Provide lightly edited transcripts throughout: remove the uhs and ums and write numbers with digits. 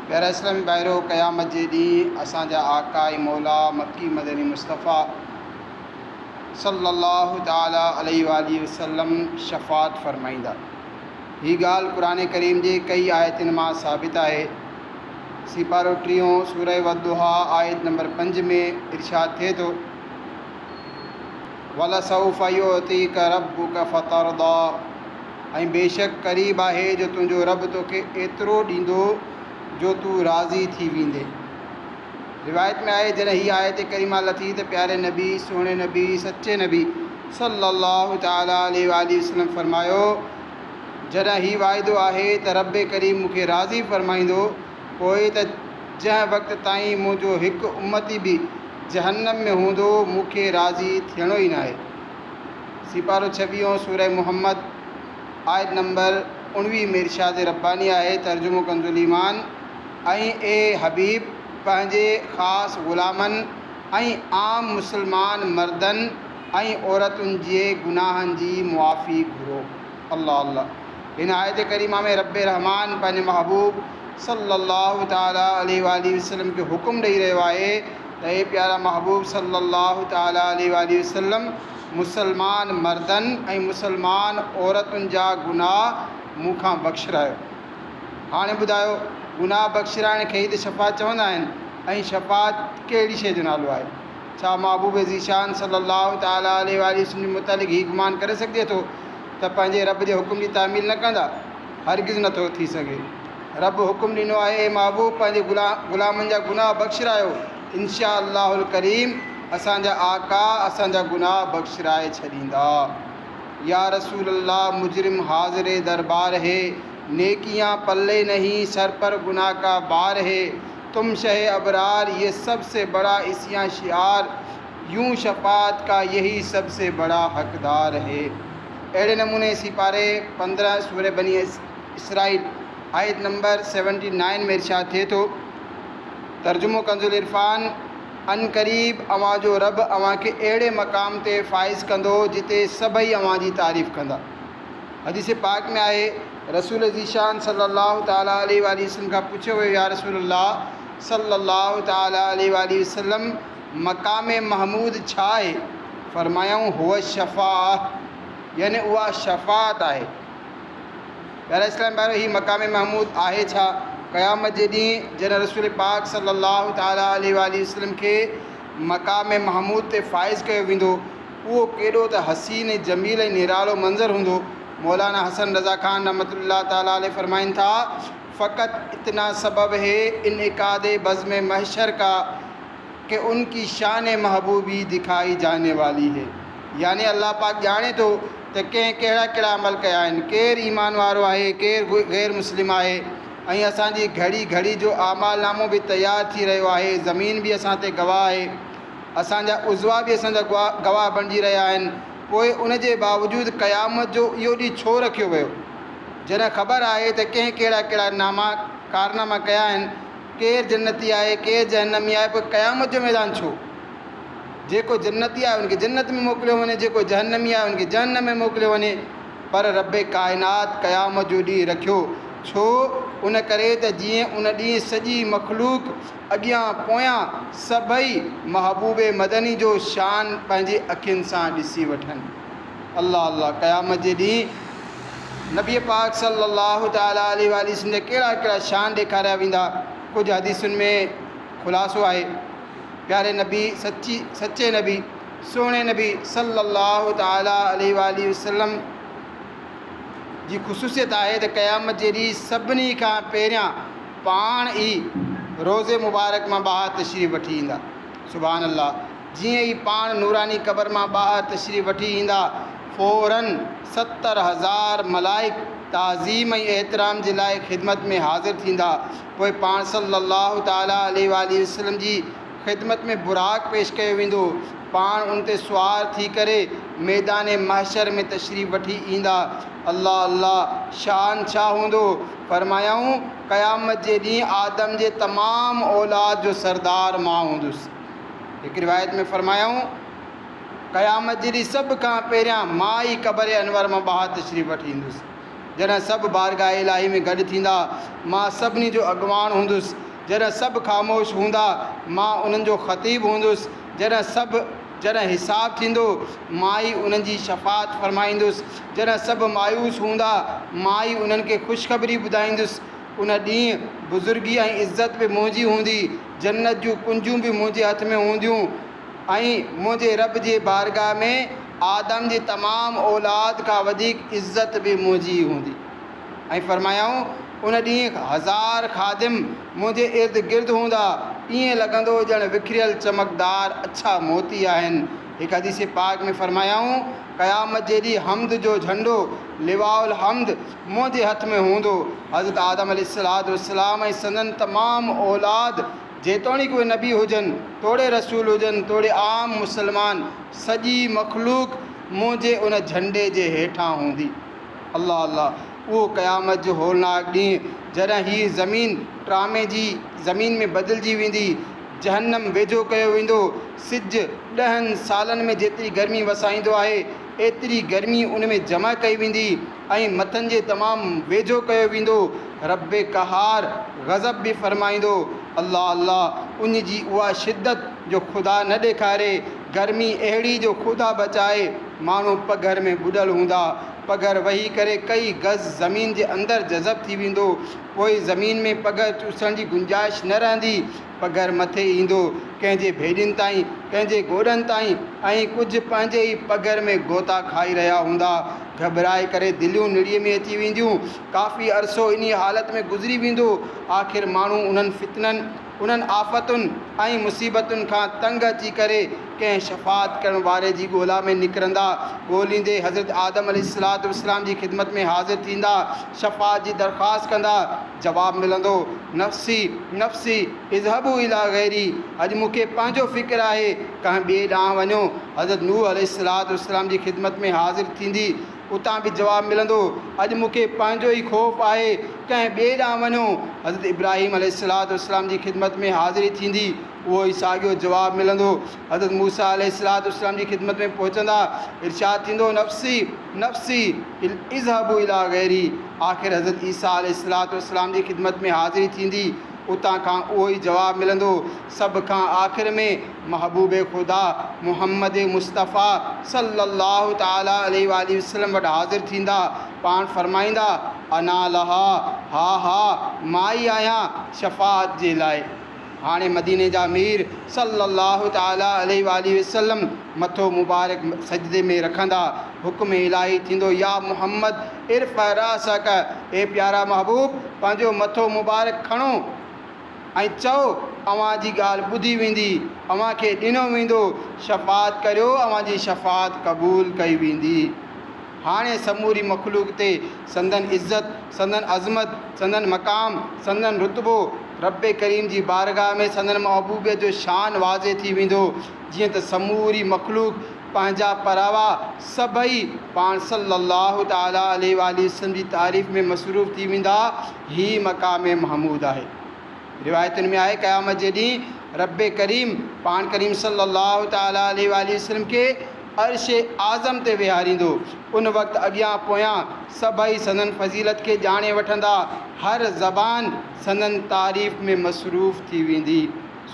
پيارا اسلامي ڀائرو! قيامت جي ڏينهن اسان جا آقا ۽ مولا مڪي مدني مصطفيٰ صلّي الله تعالٰي عليه واٰله وسلّم شفاعت فرمائيندا. هي ڳالهه قرآن ڪريم جي ڪئي آيتن مان ثابت آهي. سيپارو ٽيهون سورة والضحيٰ آيت نمبر 5 ۾ ارشاد ٿئي ٿو. ولسوف يعطيک ربک فترضيٰ ۽ بيشڪ قريب آهي جو تنهنجو رب توکي ايترو ڏيندو جو تون راضي ٿي ويندين. روايت ۾ آهي جڏهن هيء آيت ڪريمه لٿي ته پياري نبي، سهڻي نبي، سچي نبي صلّي الله تعالٰي عليه واٰله وسلّم فرمايو، جڏهن هي واعدو آهي ته رب ڪريم مون کي راضي فرمائيندو پوء ته جنهن وقت تائين منهنجو هڪ امتي به جهنم ۾ هوندو مون کي راضي ٿيڻو ئي ناهي. سيپارو ڇويهون سورة محمد آيت نمبر 19 ۾ ارشاد رباني آهي، ترجمو ڪنزالايمان، ۽ اي حبيب! پنهنجي خاص غلامن ۽ عام مسلمان مردن ۽ عورتن جي گناهن جي معافي گهرو. الله الله! هن آيت ڪريمه ۾ رب رحمان پنهنجي محبوب صلّي الله تعالٰي عليه واٰله وسلّم کي حڪم ڏئي رهيو آهي ته اي پيارا محبوب صلّي الله تعالٰي عليه واٰله وسلّم! مسلمان مردن ۽ مسلمان عورتن جا گناهه مون کان بخشرايو. هاڻي ٻڌايو، گناهه بخشرائڻ کي ئي ته شفاعت چوندا آهن ۽ شفاعت ڪهڙي شيء جو نالو آهي؟ ڇا محبوب ذيشان صلّي الله تعالٰي عليه واٰله وسلّم جي متعلق هي گمان ڪري سگهجي ٿو ته پنهنجي رب جي حڪم جي تعميل نه ڪندا؟ هرگز نه ٿو ٿي سگهي. رب حڪم ڏنو آهي، اي محبوب! پنهنجي غلامن جا گناهه بخشرايو، ان شاء الله الڪريم اسان جا آقا اسان جا گناهه بخشرائي ڇڏيندا. يا رسول الله مجرم حاضر دربار هي، نيڪيان پلي نهين سر پر گناهه ڪا بار هي، تم شه ابرار يه سب سي بڙا عصيان شعار، يون شفاعت ڪا يهي سب سي بڙا حقدار هي. اهڙي نموني سيپاري 15 سورة بني اسرائيل آيت نمبر سيونٽي نائن ۾ ارشاد ٿئي ٿو، ترجمو ڪنزالعرفان، عنقريب اوهان جو رب اوهان کي اهڙي مقام تي فائز ڪندو جتي سڀئي اوهان جي تعريف ڪندا. حديث پاڪ ۾ آهي، رسول ذيشان صلّي الله تعالٰي عليه واٰله وسلّم کان پڇيو ويو يا رسول الله صلّي الله تعالٰي عليه واٰله وسلّم مقام محمود ڇا آهي؟ فرمايائون هو الشفاعة يعني اها شفاعت آهي. پيارا اسلام ڀائرو! هي مقام محمود آهي ڇا؟ قيامت جي ڏينهن جڏهن رسول پاڪ صلّي الله تعالٰي عليه واٰله وسلّم کي مقام محمود تي فائز ڪيو ويندو، اهو ڪيڏو ته حسين ۽ جميل ۽ نرالو منظر هوندو. مولانا حسن رضا خان رحمة الله تعالٰي عليه فرمائن ٿا، فقط اتنا سبب هي انعقاد بزم محشر ڪا ڪه ان ڪي شان محبوبي دکائي جاني والي هي يعني الله پاڪ ڄاڻي ٿو ته ڪنهن ڪهڙا ڪهڙا عمل ڪيا آهن، ڪير ايمان وارو آهي، ڪير غير مسلم آهي ۽ اسان جي گهڙي گهڙي جو اعمال نامو به تيار ٿي رهيو آهي، زمين به اسان تي گواهه آهي، اسان جا عضوا به اسان جا گواهه بڻجي رهيا آهن، پوء ان جي باوجود قيامت جو اهو ڏينهن ڇو رکيو ويو؟ جڏهن خبر آهي ته ڪنهن ڪهڙا ڪهڙا ناما ڪارناما ڪيا آهن، ڪير جنتي آهي، ڪير جهنمي آهي، پوء قيامت جو ميدان ڇو؟ جيڪو جنتي آهي ان کي جنت ۾ موڪليو وڃي، جيڪو جهنمي آهي ان کي جهنم ۾ موڪليو وڃي، پر رب ڪائنات قيامت جو ڏينهن رکيو ڇو؟ ان ڪري ته جيئن ان ڏينهن سڄي مخلوق اڳيان پويان سڀئي محبوب مدني جو شان پنهنجي اکين سان ڏسي وٺن. الله الله قيامت جي ڏينهن نبي پاڪ صلي الله تعالٰي عليه واٰله وسلم جا ڪهڙا ڪهڙا شان ڏيکاريا ويندا ڪجهه حديثن ۾ خلاصو آهي پياري نبي سچي سچي نبي سهڻي نبي صلي الله تعالٰي عليه واٰله وسلم جي خصوصيت آهي ته قيامت جي ڏينهن سڀني کان پهريان پاڻ ئي روضي مبارڪ مان ٻاهر تشريف وٺي ايندا سبحان الله جيئن ئي پاڻ نوراني قبر مان ٻاهر تشريف وٺي ايندا، فوراً 70,000 ملائڪ تعظيم ۽ احترام جي لاء خدمت ۾ حاضر ٿيندا، پوء پاڻ صلّي الله تعالٰي عليه واٰله وسلّم جي خدمت ۾ براق پيش ڪيو ويندو، پاڻ ان تي سوار ٿي ڪري ميدان محشر ۾ تشريف وٺي ايندا. الله الله! شان ڇا هوندو؟ فرمايائون، قيامت جي ڏينهن آدم جي تمام اولاد جو سردار مان هوندس. هڪ روايت ۾ فرمايائون، قيامت جي ڏينهن سڀ کان پهريان مان ئي قبر انور مان ٻاهر تشريف وٺي ايندس. جڏهن سڀ بارگاهه الاهي ۾ گڏ ٿيندا، مان سڀني جو اڳواڻ هوندس. جڏهن سڀ خاموش هوندا، مان انهن جو خطيب هوندس. جڏهن سڀ جڏهن حساب ٿيندو، مان ئي انهن جي شفاعت فرمائيندس. جڏهن سڀ مايوس هوندا، مان ئي انهن کي خوشخبري ٻڌائيندس. ان ڏينهن بزرگي ۽ عزت به منهنجي هوندي، جنت جون ڪنجون به منهنجي هٿ ۾ هونديون ۽ منهنجي رب جي بارگاهه ۾ آدم جي تمام اولاد کان وڌيڪ عزت به منهنجي ئي هوندي. ۽ فرمايائون، ان ڏينهن هزار خادم منهنجي ارد گرد هوندا، ائين لڳندو ڄڻ وکريل چمڪدار اڇا موتي آهن. هڪ حديث پاڪ ۾ فرمايائون، قيامت جي ڏينهن حمد جو جهنڊو، لواء الحمد، منهنجي هٿ ۾ هوندو. حضرت آدم عليه الصلوة والسلام ۽ سندن تمام اولاد جيتوڻيڪ اهي نبي هجن توڙي رسول هجن توڙي عام مسلمان سڄي مخلوق منهنجي ان جهنڊي جي هيٺان هوندي. الله الله! اهو قيامت جو هولناڪ ڏينهن جڏهن هيء زمين ٽرامي جي زمين ۾ بدلجي ويندي، جهنم ويجهو ڪيو ويندو، سج ڏهن سالن ۾ جيتري گرمي وسائيندو آهي، ايتري گرمي ان ۾ جمع ڪئي ويندي ۽ مٿن جي تمام ويجهو ڪيو ويندو، رب قهار غضب به فرمائيندو، الله الله! اڃ جي اها شدت جو خدا نه ڏيکاري، گرمي اهڙي جو خدا بچائي، ماڻهو پگهر ۾ ٻڏل هوندا، پگهر وهي ڪري ڪئي گز زمين جي اندر جذب ٿي ويندو، پوء زمين ۾ پگهر چوسڻ جي گنجائش نه رهندي، پگهر مٿي ايندو، ڪنهن جي ڀيڏين تائين، ڪنهن جي گوڏن تائين ۽ ڪجهه پنهنجي ئي پگهر ۾ غوطا کائي رهيا هوندا. گهٻرائي ڪري دليون نڙيء ۾ اچي وينديون. ڪافي عرصو انهيء حالت ۾ گذري ويندو. آخر ماڻهو انهن فتنن، انهن آفتن ۽ مصيبتن کان تنگ اچي ڪري ڪنهن شفاعت ڪرڻ واري جي ڳولا ۾ نڪرندا. ڳوليندي حضرت آدم عليه الصلوة والسلام جي خدمت ۾ حاضر ٿيندا. شفاعت جي درخواست ڪندا. جواب ملندو، نفسي، نفسي، اذهبوا الي غيري، اڄ مون کي پنهنجو فڪر آهي، ڪنهن ٻئي ڏانهن وڃو. حضرت نوح عليه الصلوة والسلام جي خدمت ۾ حاضر ٿيندي، اتان به جواب ملندو، اڄ مون کي پنهنجو ئي خوف آهي، ڪنهن ٻئي ڏانهن وڃو. حضرت ابراهيم عليه الصلوة والسلام جي خدمت ۾ حاضري ٿيندي، اهو ئي ساڳيو جواب ملندو. حضرت موسيٰ عليه الصلوة والسلام جي خدمت ۾ پهچندا، ارشاد ٿيندو، نفسي، نفسي، اذهبوا الي غيري، آخر حضرت عيسيٰ عليه الصلوة والسلام جي خدمت ۾ حاضري ٿيندي، اتان کان اهو ئي جواب ملندو. سڀ کان آخر ۾ محبوب خدا محمد مصطفيٰ صلّي الله تعالٰي عليه واٰله وسلّم وٽ حاضر ٿيندا، پاڻ فرمائيندا، انا لها، ها ها مان ئي آهيان شفاعت جي لاء. هاڻي مديني جا مير صلّي الله تعالٰي عليه واٰله وسلّم مٿو مبارڪ سجدي ۾ رکندا، حڪم الاهي ٿيندو، يا محمّد ارفع راسک، اي پيارا محبوب! پنهنجو مٿو مبارڪ کڻو ۽ چئو، اوهان جي ڳالهه ٻڌي ويندي، اوهان کي ڏنو ويندو، شفاعت ڪريو، اوهان جي شفاعت قبول ڪئي ويندي. هاڻي سموري مخلوق تي سندن عزت، سندن عظمت، سندن مقام، سندن رتبو، رب ڪريم جي بارگاهه ۾ سندن محبوبيت جو شان واضح ٿي ويندو، جيئن ته سموري مخلوق پنهنجا پراوا سڀئي پاڻ صلّي اللّٰه تعالٰي عليه واٰله وسلّم جي تعريف ۾ مصروف ٿي ويندا، هي مقام محمود آهي. روايتن ۾ آهي قيامت جي ڏينهن رب ڪريم پاڻ ڪريم صلّي اللّٰه تعالٰي عليه واٰله وسلّم کي عرش اعظم تي ويهاريندو، ان وقت اڳيان پويان سڀئي سندن فضيلت کي ڄاڻي وٺندا، هر زبان سندن تعريف ۾ مصروف ٿي ويندي.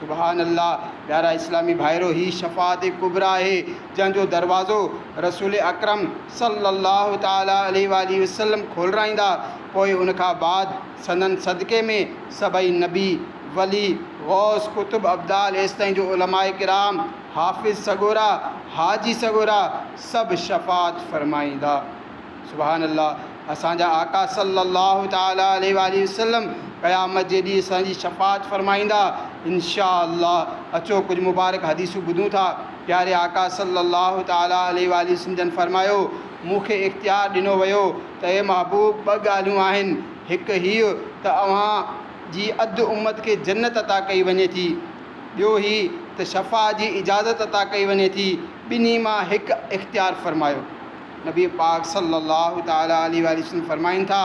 سبحان الله! پيارا اسلامي ڀائرو! هي شفاعت ڪبريٰ آهي، جنهن جو دروازو رسول اڪرم صلّي اللّٰه تعالٰي عليه واٰله وسلّم کولرائيندا، پوء ان کان بعد سندن صدقي ۾ سڀئي نبي، ولي، غوث، قطب، ابدال ايستائين جو علماء ڪرام، حافظ سڳورا، حاجي سڳورا سڀ شفاعت فرمائيندا. سبحان الله! اسان جا آقا صلّي اللّٰه تعالٰي عليه واٰله وسلّم قيامت جي ڏينهن اسان جي شفاعت فرمائيندا ان شآء الله. اچو ڪجهه مبارڪ حديثون ٻڌون ٿا. پياري آقا صلّي اللّٰه تعالٰي عليه واٰله وسلّم جن فرمايو، مون کي اختيار ڏنو ويو ته اي محبوب! ٻه ڳالهيون آهن، هڪ هيء ته اوهان جي اڌ امت کي جنت عطا ڪئي وڃي ٿي، ٻيو هي ته شفاعت جي اجازت عطا ڪئي وڃي ٿي، ٻنهي مان هڪ اختيار فرمايو. نبي پاڪ صلّي اللّٰه تعالٰي عليه واٰله وسلّم فرمائن ٿا،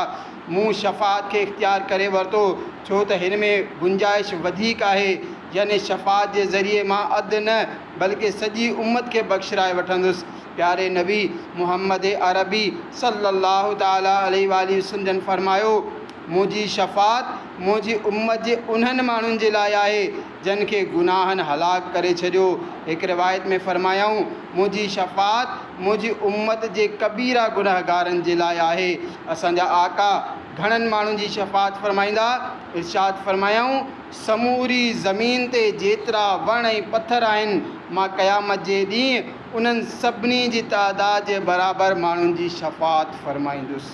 مون شفاعت کي اختيار ڪري ورتو، ڇو ته هن ۾ گنجائش وڌيڪ آهي، يعني شفاعت جي ذريعي مان اڌ نه بلڪه سڄي امت کي بخشرائي وٺندس. پياري نبي محمد عربي صلّي الله تعالٰي عليه واٰله وسلّم جن فرمايو، منهنجي شفاعت منهنجي امت جي انهن ماڻهن جي لاء آهي جن کي گناهن هلاڪ ڪري ڇڏيو. هڪ روايت ۾ فرمايائون، منهنجي شفاعت منهنجي امت جي ڪبيره گنهگارن جي لاء آهي. اسان جا آقا گهڻن ماڻهن جي شفاعت فرمائيندا، ارشاد فرمايائون، سموري زمين تي جيترا وڻ ۽ پٿر آهن، مان قيامت جي ڏينهن انهن سڀني جي تعداد جي برابر ماڻهن جي شفاعت فرمائيندس.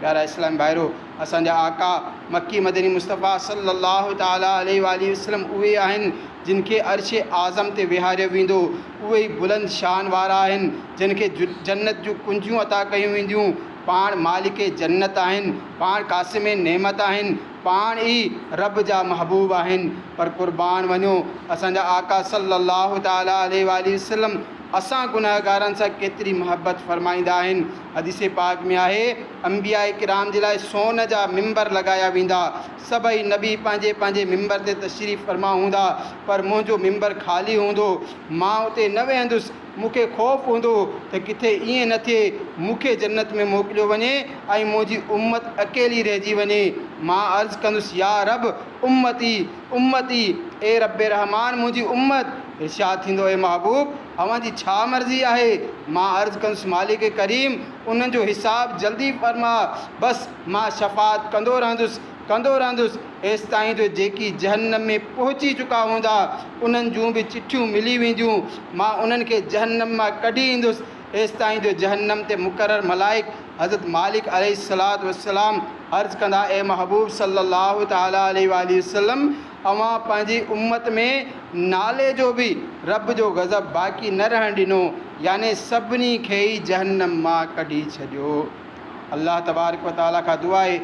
پيارا اسلامي ڀائرو! اسان جا آقا مڪي مدني مصطفيٰ صلّي الله تعالٰي عليه واٰله وسلّم اهي آهن جن کي عرش اعظم تي ويهاريو ويندو، اهي ئي بلند شان وارا آهن جن کي جنت جون ڪنجيون عطا ڪيون وينديون، پاڻ مالڪ جنت آهن، پاڻ قاسم نعمت آهن، پاڻ ئي رب جا محبوب آهن، پر قربان وڃو اسان جا آقا صلّي الله تعالٰي عليه واٰله وسلّم اسان گنهگارن سان ڪيتري محبت فرمائيندا آهن. حديث پاڪ ۾ آهي، انبياء ڪرام جي لاء سون جا منبر لڳايا ويندا، سڀئي نبي پنهنجي پنهنجي منبر تي تشريف فرما هوندا، پر منهنجو منبر خالي هوندو، مان اتي نه ويهندس، مون کي خوف هوندو ته ڪٿي ائين نه ٿئي مون کي جنت ۾ موڪليو وڃي ۽ منهنجي امت اڪيلي رهجي وڃي. مان عرض ڪندس يا رب! امتي! امتي! اي رب رحمان منهنجي امت! ارشاد ٿيندو اي محبوب! اوهان جي ڇا مرضي آهي؟ مان عرض ڪندس مالڪ ڪريم! انهن جو حساب جلدي فرماء. بس مان شفاعت ڪندو رهندس. ڪندو رهندس، ايستائين جو جيڪي جهنم ۾ پهچي چڪا هوندا، انهن جون به چٺيون ملي وينديون، مان انهن کي جهنم مان ڪڍي ايندس، ايستائين جو جهنم تي مقرر ملائڪ حضرت مالڪ عليه الصلوة والسلام عرض ڪندا، اي محبوب صلّي الله تعالٰي عليه واٰله وسلّم! اوهان پنهنجي امّت ۾ نالي جو به رب جو غضب باقي نه رهڻ ڏنو، يعني سڀني کي ئي جهنم مان ڪڍي ڇڏيو. الله تبارڪ و تعالي کان دعا آهي